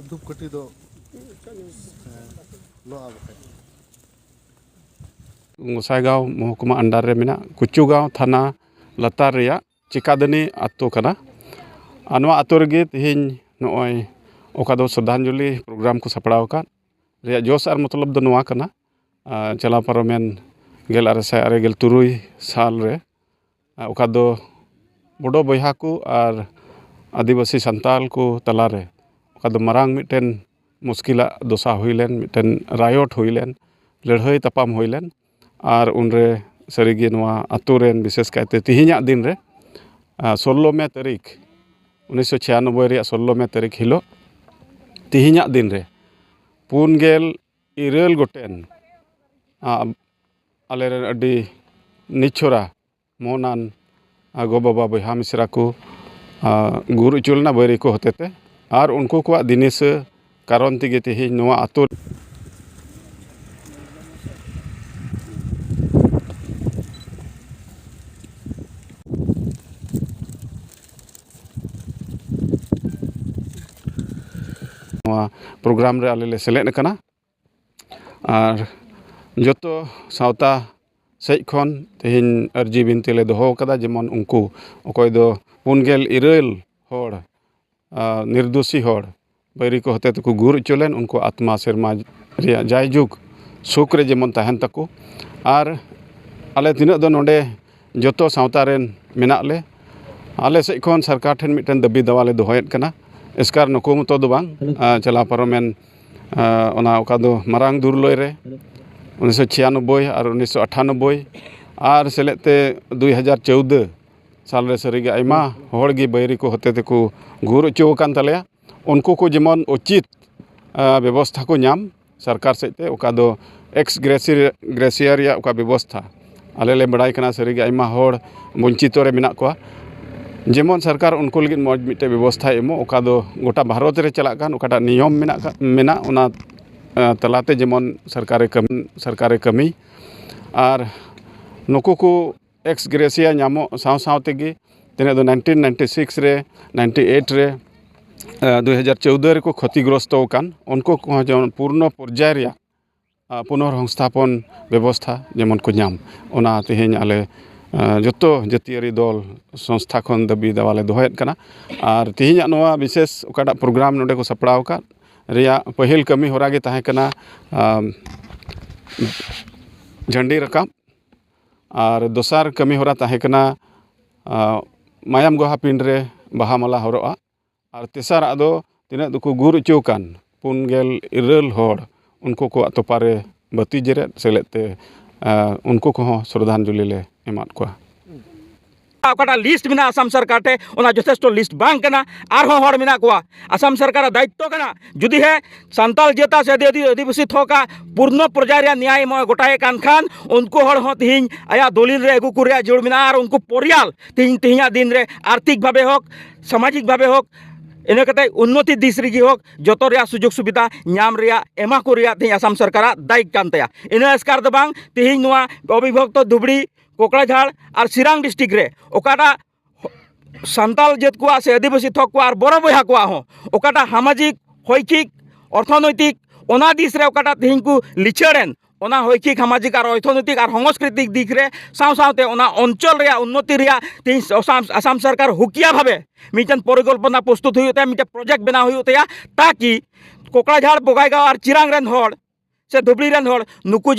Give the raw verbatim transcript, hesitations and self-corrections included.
ᱫᱷᱩᱯᱠᱟᱹᱴᱷᱤ ᱫᱚ, ᱦᱮᱸ, ᱞᱚᱜᱼᱟ ᱵᱟᱠᱷᱟᱡ᱾ ᱜᱚᱸᱥᱟᱭᱜᱟᱸᱣ ᱢᱚᱦᱠᱩᱢᱟ under ᱨᱮ ᱢᱮᱱᱟᱜ ᱠᱩᱪᱩᱜᱟᱸᱣ ᱛᱷᱟᱱᱟ ᱞᱟᱛᱟᱨ ᱨᱮᱭᱟᱜ ᱪᱤᱠᱟᱫᱟᱹᱱᱤ ᱟᱛᱳ ᱠᱟᱱᱟ᱾ ᱟᱨ ᱱᱚᱣᱟ ᱟᱛᱳ ᱨᱮᱜᱮ ᱛᱮᱦᱮᱧ ᱱᱚᱜᱼᱚᱭ ᱚᱠᱟ ᱫᱚ ᱥᱨᱚᱫᱷᱟᱧᱡᱚᱞᱤ program ᱠᱚ ᱥᱟᱯᱲᱟᱣ ᱟᱠᱟᱫ ᱨᱮᱭᱟᱜ ᱡᱚᱥ ᱟᱨ ᱢᱚᱛᱞᱚᱵ ᱫᱚ ᱱᱚᱣᱟ ᱠᱟᱱᱟ᱾ ᱟᱨ ᱪᱟᱞᱟᱣ ᱯᱟᱨᱚᱢᱮᱱ ᱜᱮᱞ ᱟᱨᱮ ᱥᱟᱭ ᱟᱨᱮ ᱜᱮᱞ ᱛᱩᱨᱩᱭ ᱥᱟᱞ ᱨᱮ, ᱟᱨ ᱚᱠᱟ ᱫᱚ ᱵᱚᱰᱚ ᱵᱚᱭᱦᱟ ᱠᱚ ᱟᱨ ᱟᱹᱫᱤᱵᱟᱹᱥᱤ ᱥᱟᱱᱛᱟᱞ ᱠᱚ ᱛᱟᱞᱟᱨᱮ ᱚᱠᱟ ᱫᱚ ᱢᱟᱨᱟᱝ ᱢᱤᱫᱴᱮᱱ ᱢᱩᱥᱠᱤᱞᱟᱜ ᱫᱚᱥᱟ ᱦᱩᱭ ᱞᱮᱱ, ᱢᱤᱫᱴᱮᱱ riot ᱦᱩᱭ ᱞᱮᱱ, ᱞᱟᱹᱲᱦᱟᱹᱭ ᱛᱟᱯᱟᱢ ᱦᱩᱭ ᱞᱮᱱ᱾ ᱟᱨ ᱩᱱᱨᱮ ᱥᱟᱹᱨᱤᱜᱮ ᱱᱚᱣᱟ ᱟᱛᱳ ᱨᱮᱱ, ᱵᱤᱥᱮᱥ ᱠᱟᱭᱛᱮ ᱛᱮᱦᱮᱧᱟᱜ ᱫᱤᱱ ᱨᱮ, ᱟᱨ ᱥᱳᱞᱞᱳ ᱢᱮ ᱛᱟᱹᱨᱤᱠᱷ, ᱩᱱᱤᱥᱥᱚ ᱪᱷᱤᱭᱟᱱᱚᱵᱵᱳᱭ ᱨᱮᱭᱟᱜ ᱥᱳᱞᱞᱳ ᱢᱮ ᱛᱟᱹᱨᱤᱠᱷ ᱦᱤᱞᱳᱜ, ᱛᱮᱦᱮᱧᱟᱜ ᱫᱤᱱ ᱨᱮ ᱯᱩᱱ ᱜᱮᱞ ᱤᱨᱟᱹᱞ ᱜᱚᱴᱮᱱ, ᱟ, ᱟᱞᱮᱨᱮᱱ ᱟᱹᱰᱤ ᱱᱤᱪᱷᱚᱨᱟ ᱢᱚᱱᱟᱱ, ᱟ, ᱜᱚ-ᱵᱟᱵᱟ, ᱵᱚᱭᱦᱟ ᱢᱤᱥᱨᱟ ᱠᱚ, ᱟ, ᱜᱩᱨ ᱦᱚᱪᱚ ᱞᱮᱱᱟ ᱵᱟᱹᱭᱨᱤ ᱠᱚ ᱦᱚᱛᱮᱛᱮ᱾ ᱟᱨ ᱩᱱᱠᱩ ᱠᱚᱣᱟᱜ ᱫᱤᱱᱤᱥᱟᱹ ᱠᱟᱨᱚᱱ ᱛᱮᱜᱮ ᱛᱮᱦᱮᱧ ᱱᱚᱣᱟ ᱟᱛᱳ ᱱᱚᱣᱟ program ᱨᱮ ᱟᱞᱮ ᱞᱮ ᱥᱮᱞᱮᱫ ᱟᱠᱟᱱᱟ᱾ ᱟᱨ ᱡᱚᱛᱚ ᱥᱟᱶᱛᱟ ᱥᱮᱡ ᱠᱷᱚᱱ ᱛᱮᱦᱮᱧ ᱟᱹᱨᱡᱤ ᱵᱤᱱᱛᱤ ᱞᱮ ᱫᱚᱦᱚ ᱟᱠᱟᱫᱟ, ᱡᱮᱢᱚᱱ ᱩᱱᱠᱩ ᱚᱠᱚᱭ ᱫᱚ ᱯᱩᱱ ᱜᱮᱞ ᱤᱨᱟᱹᱞ ᱦᱚᱲ, ᱟ, ᱱᱤᱨᱫᱳᱥᱤ ᱦᱚᱲ ᱵᱟᱹᱭᱨᱤ ᱠᱚ ᱦᱚᱛᱮ ᱛᱮᱠᱚ ᱜᱩᱨ ᱦᱚᱪᱚ ᱞᱮᱱ, ᱩᱱᱠᱩ ᱟᱛᱢᱟ ᱥᱮᱨᱢᱟ ᱨᱮᱭᱟᱜ ᱡᱟᱭᱡᱩᱜᱽ ᱥᱩᱠ ᱨᱮ ᱡᱮᱢᱚᱱ ᱛᱟᱦᱮᱱ ᱛᱟᱠᱚ᱾ ᱟᱨ ᱟᱞᱮ ᱛᱤᱱᱟᱹᱜ ᱫᱚ ᱱᱚᱰᱮ ᱡᱚᱛᱚ ᱥᱟᱶᱛᱟ ᱨᱮᱱ ᱢᱮᱱᱟᱜ ᱞᱮ, ᱟᱞᱮ ᱥᱮᱫ ᱠᱷᱚᱱ ᱥᱚᱨᱠᱟᱨ ᱴᱷᱮᱱ ᱢᱤᱫᱴᱮᱱ ᱫᱟᱹᱵᱤ ᱫᱟᱣᱟ ᱞᱮ ᱫᱚᱦᱚᱭᱮᱫ ᱠᱟᱱᱟ, ᱮᱥᱠᱟᱨ ᱱᱩᱠᱩ ᱢᱚᱛᱚ ᱫᱚ ᱵᱟᱝ᱾ ᱟ, ᱪᱟᱞᱟᱣ ᱯᱟᱨᱚᱢᱮᱱ, ᱟ, ᱚᱱᱟ ᱚᱠᱟ ᱫᱚ ᱢᱟᱨᱟᱝ ᱫᱩᱨᱞᱟᱹᱭ ᱨᱮ ᱩᱱᱤᱥᱥᱚ ᱪᱷᱤᱭᱟᱱᱚᱵᱵᱳᱭ ᱟᱨ ᱩᱱᱤᱥᱥᱚ ᱟᱴᱷᱟᱱᱚᱵᱵᱳᱭ ᱟᱨ ᱥᱮᱞᱮᱫ ᱛᱮ ᱫᱩᱭ ᱦᱟᱡᱟᱨ ᱪᱳᱣᱫᱟᱹ ᱥᱟᱞ ᱨᱮ ᱥᱟᱹᱨᱤᱜᱮ ᱟᱭᱢᱟ ᱦᱚᱲ ᱜᱮ ᱵᱟᱹᱭᱨᱤ ᱠᱚ ᱦᱚᱛᱮ ᱛᱮᱠᱚ ᱜᱩᱨ ᱦᱚᱪᱚ ᱟᱠᱟᱱ ᱛᱟᱞᱮᱭᱟ᱾ ᱩᱱᱠᱩ ᱠᱚ ᱡᱮᱢᱚᱱ ᱩᱪᱤᱛ, ᱟ, ᱵᱮᱵᱚᱥᱛᱷᱟ ᱠᱚ ᱧᱟᱢ ᱥᱚᱨᱠᱟᱨ ᱥᱮᱫ ᱛᱮ, ᱚᱠᱟ ᱫᱚ ex gratia, gratia ᱨᱮᱭᱟᱜ ᱚᱠᱟ ᱵᱮᱵᱚᱥᱛᱷᱟ ᱟᱞᱮ ᱞᱮ ᱵᱟᱲᱟᱭ ᱠᱟᱱᱟ, ᱥᱟᱹᱨᱤᱜᱮ ᱟᱭᱢᱟ ᱦᱚᱲ ᱵᱚᱧᱪᱤᱛᱚ ᱨᱮ ᱢᱮᱱᱟᱜ ᱠᱚᱣᱟ᱾ ᱡᱮᱢᱚᱱ ᱥᱚᱨᱠᱟᱨ ᱩᱱᱠᱩ ᱞᱟᱹᱜᱤᱫ ᱢᱚᱡᱽ ᱢᱤᱫᱴᱮᱡ ᱵᱮᱵᱚᱥᱛᱷᱟᱭ ᱮᱢᱚᱜ, ᱚᱠᱟ ᱫᱚ ᱜᱚᱴᱟ ᱵᱷᱟᱨᱚᱛ ᱨᱮ ᱪᱟᱞᱟᱜ ᱠᱟᱱ, ᱚᱠᱟᱴᱟᱜ ᱱᱤᱭᱚᱢ ᱢᱮᱱᱟᱜ ᱠᱟᱜ, ᱢᱮᱱᱟᱜ, ᱚᱱᱟ, ᱟ, ᱛᱟᱞᱟᱛᱮ ᱡᱮᱢᱚᱱ ᱥᱚᱨᱠᱟᱨᱮ ᱠᱟᱹᱢᱤ, ᱥᱚᱨᱠᱟᱨᱮ ᱠᱟᱹᱢᱤ᱾ ᱟᱨ ᱱᱩᱠᱩ ᱠᱚ ex gratia ᱧᱟᱢᱚᱜ ᱥᱟᱶ ᱥᱟᱶ ᱛᱮᱜᱮ ᱛᱤᱱᱟᱹᱜ ᱫᱚ nineteen ninety six ᱨᱮ, ninety eight ᱨᱮ, ᱫᱩᱭ ᱦᱟᱡᱟᱨ ᱪᱳᱣᱫᱚ ᱨᱮᱠᱚ ᱠᱷᱚᱛᱤᱜᱨᱚᱥᱛᱚ ᱟᱠᱟᱱ, ᱩᱱᱠᱩ ᱠᱚᱦᱚᱸ ᱡᱮᱢᱚᱱ ᱯᱩᱨᱱᱚ ᱯᱚᱨᱡᱟᱭ ᱨᱮᱭᱟᱜ ᱟᱨ ᱯᱩᱱᱚᱨ ᱥᱚᱝᱥᱛᱷᱟᱯᱚᱱ ᱵᱮᱵᱚᱥᱛᱷᱟ ᱡᱮᱢᱚᱱ ᱠᱚ ᱧᱟᱢ, ᱚᱱᱟ ᱛᱮᱦᱮᱧ ᱟᱞᱮ ᱡᱚᱛᱚ ᱡᱟᱹᱛᱤᱭᱟᱹᱨᱤ ᱫᱚᱞ ᱥᱚᱝᱥᱛᱷᱟ ᱠᱷᱚᱱ ᱫᱟᱹᱵᱤ ᱫᱟᱣᱟ ᱞᱮ ᱫᱚᱦᱚᱭᱮᱫ ᱠᱟᱱᱟ᱾ ᱟᱨ ᱛᱮᱦᱮᱧᱟᱜ ᱱᱚᱣᱟ ᱵᱤᱥᱮᱥ ᱚᱠᱟᱴᱟᱜ ᱯᱨᱳᱜᱨᱟᱢ ᱱᱚᱰᱮ ᱠᱚ ᱥᱟᱯᱲᱟᱣ ᱟᱠᱟᱫ ᱨᱮᱭᱟᱜ ᱯᱟᱹᱦᱤᱞ ᱠᱟᱹᱢᱤ ᱦᱚᱨᱟ ᱜᱮ ᱛᱟᱦᱮᱸ ᱠᱟᱱᱟ ᱡᱷᱟᱹᱱᱰᱤ ᱨᱟᱠᱟᱵ, ᱟᱨ ᱫᱚᱥᱟᱨ ᱠᱟᱹᱢᱤ ᱦᱚᱨᱟ ᱛᱟᱦᱮᱸ ᱠᱟᱱᱟ ᱢᱟᱭᱟᱢ ᱜᱚᱦᱟ ᱯᱤᱸᱰ ᱨᱮ ᱵᱟᱦᱟ ᱢᱟᱞᱟ ᱦᱚᱨᱚᱜᱼᱟ, ᱟᱨ ᱛᱮᱥᱟᱨᱟᱜ ᱫᱚ ᱛᱤᱱᱟᱹᱜ ᱫᱚᱠᱚ ᱜᱩᱨ ᱦᱚᱪᱚ ᱟᱠᱟᱱ ᱯᱩᱱ ᱜᱮᱞ ᱤᱨᱟᱹᱞ ᱦᱚᱲ, ᱩᱱᱠᱩ ᱠᱚᱣᱟᱜ ᱛᱚᱯᱟ ᱨᱮ ᱵᱟᱹᱛᱤ ᱡᱮᱨᱮᱫ ᱥᱮᱞᱮᱫ ᱛᱮ ᱩᱱᱠᱩ ᱠᱚᱦᱚᱸ ᱥᱨᱚᱫᱷᱟᱧᱡᱚᱞᱤ ᱞᱮ ᱮᱢᱟᱫ ᱠᱚᱣᱟ᱾ ᱚᱠᱟᱴᱟᱜ ᱞᱤᱥᱴ ᱢᱮᱱᱟᱜᱼᱟ ᱟᱥᱟᱢ ᱥᱚᱨᱠᱟᱨ ᱴᱷᱮᱱ, ᱚᱱᱟ ᱡᱚᱛᱷᱮᱥᱴᱚ ᱞᱤᱥᱴ ᱵᱟᱝ ᱠᱟᱱᱟ᱾ ᱟᱨᱦᱚᱸ ᱦᱚᱲ ᱢᱮᱱᱟᱜ ᱠᱚᱣᱟ, ᱟᱥᱟᱢ ᱥᱚᱨᱠᱟᱨᱟᱜ ᱫᱟᱭᱤᱛᱛᱚ ᱠᱟᱱᱟ᱾ ᱡᱩᱫᱤ ᱦᱮᱸ ᱥᱟᱱᱛᱟᱞ ᱡᱟᱹᱛᱟ ᱥᱮ ᱟᱹᱫᱤ- ᱟᱹᱫᱤᱵᱟᱹᱥᱤ ᱛᱷᱚᱠᱟ ᱯᱩᱨᱱᱚ ᱯᱨᱚᱡᱟ ᱨᱮᱭᱟᱜ ᱱᱮᱭᱟᱭ ᱮᱢᱚᱜ ᱜᱚᱴᱟᱭᱮᱫ ᱠᱟᱱ ᱠᱷᱟᱱ, ᱩᱱᱠᱩ ᱦᱚᱲ ᱦᱚᱸ ᱛᱮᱦᱮᱧ ᱟᱭᱟᱜ ᱫᱚᱞᱤᱞ ᱨᱮ ᱟᱹᱜᱩ ᱠᱚ ᱨᱮᱭᱟᱜ ᱡᱟᱹᱨᱩᱲ ᱢᱮᱱᱟᱜᱼᱟ᱾ ᱟᱨ ᱩᱱᱠᱩ ᱯᱚᱨᱤᱭᱟᱞ ᱛᱮᱦᱮᱧ ᱛᱮᱦᱮᱧᱟᱜ ᱫᱤᱱ ᱨᱮ ᱟᱨᱛᱷᱤᱠ ᱵᱷᱟᱵᱮ ᱦᱳᱠ, ᱥᱟᱢᱟᱡᱤᱠ ᱵᱷᱟᱵᱮ ᱦᱳᱠ, ᱤᱱᱟᱹ ᱠᱟᱛᱮ ᱩᱱᱱᱚᱛᱤ ᱫᱤᱥ ᱨᱮᱜᱮ ᱦᱳᱠ, ᱡᱚᱛᱚ ᱨᱮᱭᱟᱜ ᱥᱩᱡᱳᱜᱽ ᱥᱩᱵᱤᱫᱷᱟ ᱧᱟᱢ ᱨᱮᱭᱟᱜ ᱮᱢᱟ ᱠᱚ ᱨᱮᱭᱟᱜ ᱛᱮᱦᱮᱧ ᱟᱥᱟᱢ ᱥᱚᱨᱠᱟᱨᱟᱜ ᱫᱟᱭᱤᱛ ᱠᱟᱱ ᱛᱟᱭᱟ᱾ ᱤᱱᱟᱹ ᱮᱥᱠᱟᱨ ᱫᱚ ᱵᱟᱝ, ᱛᱮᱦᱮᱧ ᱱᱚᱣᱟ ᱚᱵᱤᱵᱷᱚᱠᱛᱚ ᱫᱷᱩᱵᱽᱲᱤ, ᱠᱚᱠᱲᱟᱡᱷᱟᱲ ᱟᱨ ᱥᱤᱨᱟᱝ ᱰᱤᱥᱴᱨᱤᱠᱴ ᱨᱮ ᱚᱠᱟᱴᱟᱜ ᱥᱟᱱᱛᱟᱞ ᱡᱟᱹᱛ ᱠᱚᱣᱟᱜ ᱥᱮ ᱟᱹᱫᱤᱵᱟᱹᱥᱤ ᱛᱷᱚᱠ ᱠᱚᱣᱟᱜ ᱟᱨ ᱵᱚᱲᱚ ᱵᱚᱭᱦᱟ ᱠᱚᱣᱟᱜ ᱦᱚᱸ ᱚᱠᱟᱴᱟᱜ ᱥᱟᱢᱟᱡᱤᱠ, ᱦᱚᱭᱠᱤᱠ, ᱚᱨᱛᱷᱚᱱᱳᱭᱛᱤᱠ, ᱚᱱᱟ ᱫᱤᱥ ᱨᱮ ᱚᱠᱟᱴᱟᱜ ᱛᱮᱦᱮᱧ ᱠᱚ ᱞᱤᱪᱟᱹᱲ ᱮᱱ, ᱚᱱᱟ ᱦᱚᱭᱠᱤᱠ, ᱥᱟᱢᱟᱡᱤᱠ ᱟᱨ ᱚᱨᱛᱷᱚᱱᱳᱭᱛᱤᱠ ᱟᱨ ᱥᱟᱝᱥᱠᱨᱤᱛᱤᱠ ᱫᱤᱠ ᱨᱮ ᱥᱟᱶ ᱥᱟᱶᱛᱮ ᱚᱱᱟ ᱚᱧᱪᱚᱞ ᱨᱮᱭᱟᱜ ᱩᱱᱱᱚᱛᱤ ᱨᱮᱭᱟᱜ ᱛᱮᱦᱮᱧ ᱟᱥᱟᱢ, ᱟᱥᱟᱢ ᱥᱚᱨᱠᱟᱨ ᱦᱩᱠᱤᱭᱟ ᱵᱷᱟᱵᱮ ᱢᱤᱫᱴᱮᱱ ᱯᱚᱨᱤᱠᱚᱞᱯᱚᱱᱟ ᱯᱨᱚᱥᱛᱩᱛ ᱦᱩᱭᱩᱜ ᱛᱟᱭᱟ, ᱢᱤᱫᱴᱮᱱ ᱯᱨᱚᱡᱮᱠᱴ ᱵᱮᱱᱟᱣ ᱦᱩᱭᱩᱜ ᱛᱟᱭᱟ, ᱛᱟᱠᱤ ᱠᱚᱠᱲᱟᱡᱷᱟᱲ, ᱵᱚᱜᱟᱭᱜᱟᱸᱣ ᱟᱨ ᱪᱤᱨᱟᱝ ᱨᱮᱱ ᱦᱚᱲ ᱥᱮ ᱫᱷᱩᱵᱽᱲᱤ ᱨᱮᱱ ᱦᱚᱲ ᱱᱩᱠᱩ